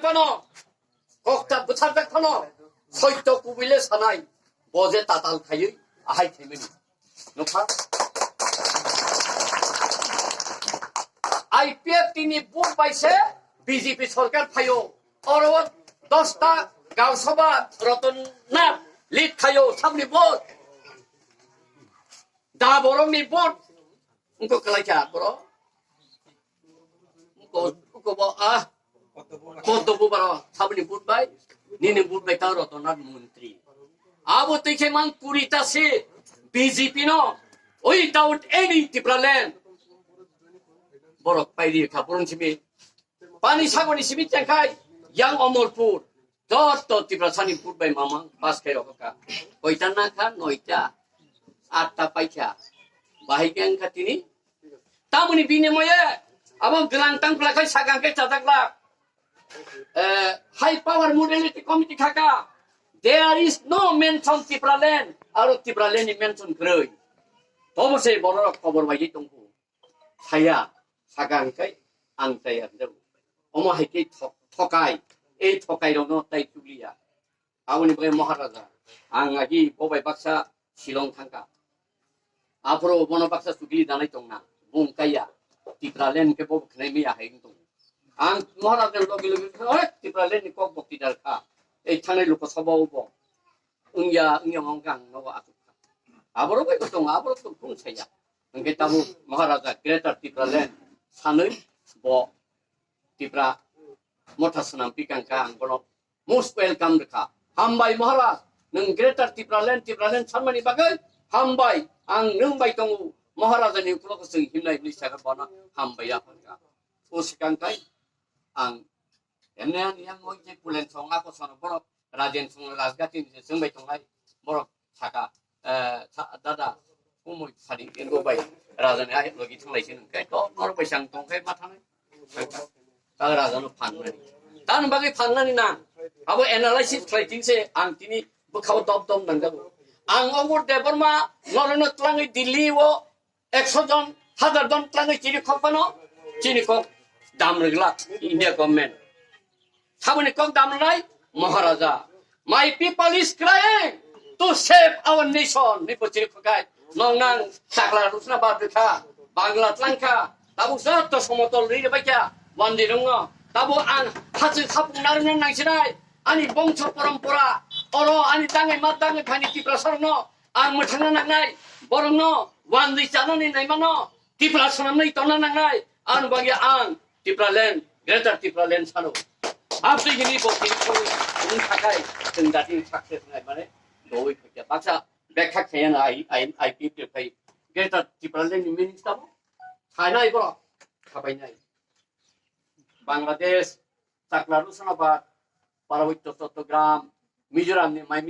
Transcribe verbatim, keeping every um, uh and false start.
Phano, kokta bwtharjak phano, soito kubui le sanai, bo je tatal khaiwi ahai khaimani. Nukha? I P F T ni vote bai se B J P sorkar phaio. Oro dosta Gaon Sabha Ratan Nath lead khaio, sabni vote. Da borokni vote. Wngkha kwlaikha borok. Wngkha, wngkha bo, ah. Koto bo baro, sabni vote bai. Nini vote bai ta Ratan Nath montri. Abo twi khe mang kuri ta se B J P no. Without any Tipraland. Borok pairi kha, borok simi. Pani sagoni simi tengkhai, yang Omorpur, joto Tiprasani vote bai mamang pass khai rokha. Koita nangkha, noita, atta paikha. Bahai khe wngkha tini. Tamoni binimoye, abo gwnang tang phlakhai sakang khe chajakla. Eh, high power modality committee khaka. There is no mention Tipraland, aro Tipraland ni mention kwrwi. Tobo se borok khobor bai tongkhu. Saya, sakang khe ang saya hinjago. Omo hai khe thok-, thokai, ei thokai rokno tai chuliya. Aboni bagwi Maharaja, ang agi bo bai baksa Shillong thangkha. Aphuru bono baksa chukli danai tongna, bung kaiya, Tipraland khe bo khnai miya hai wng tongo. Ang Maharaja logi logi, "Oi, Tipraland ni kok bo kidar kha, ei thangnai Lok Sabha o bo." Wngya, wngya wngkha ang nogo achukha. Aborok bai bo tongo, aborok tong phung saya. Hingke tabuk Maharaja Greater Tipraland sanwi bo Tipra motha swnam pikang kha ang bono most welcome rwkha. Hambai Maharaj, nwng Greater Tipraland, Tipraland sanmani bagwi hambai ang nwng bai tongo. Maharaja ni ukulok chwng himnai hwnwi sakha bono hambai ya phangkha. O swkang tai ang emne ani yang oi je Kulen song ako sono borok Rajen song Rajgati ni je chwng bai tongnai borok saka, eh, sa-, dada, kumui sadi, ego bai, Raja ni ayat logi thang lai sini, kai to, nor bai sang tong kai ma thanai. Ta Raja no phan nani. Tan bagwi phan nani na, abo analysis khlai ting se, ang tini bwkhao dop dop nang jago. Ang Obur Debbarma, nor no twlangwi Delhi o, ekso jon, hazar jon twlangwi chini kok phano, chini kok dam rwgla, India government. Saboni kok damnai Maharaja. My people is crying to save our nation. Ni bo chiri khokai. Nong nang sakla rusna ba bikha. Bangla tlangkha. Tabu jotto somotol ri bai kha. Wandi rungno. Tabu ang hachu khapung narungna nangsinai. Ani bongso porompora. Oro ani tangai ma tangai khani Tiprasa rokno. Ang mwthangna nangnai. Borokno wandi chanani naimano. Tipra swnamnai tongna nangnai. Ang bagya ang Tipraland, Greater Tipraland sano. Abdi hini bo kini kong kung thakai, teng dati success ngai mane, doi khakya. Baksa, bekha khaya na I, I, I P F T khai. Greater Tipraland ni meaning tamo? Khainai bro, khabainai. Bangladesh, Chakla Rusanabad, Parabitya Chattogram, Mizoram ni mai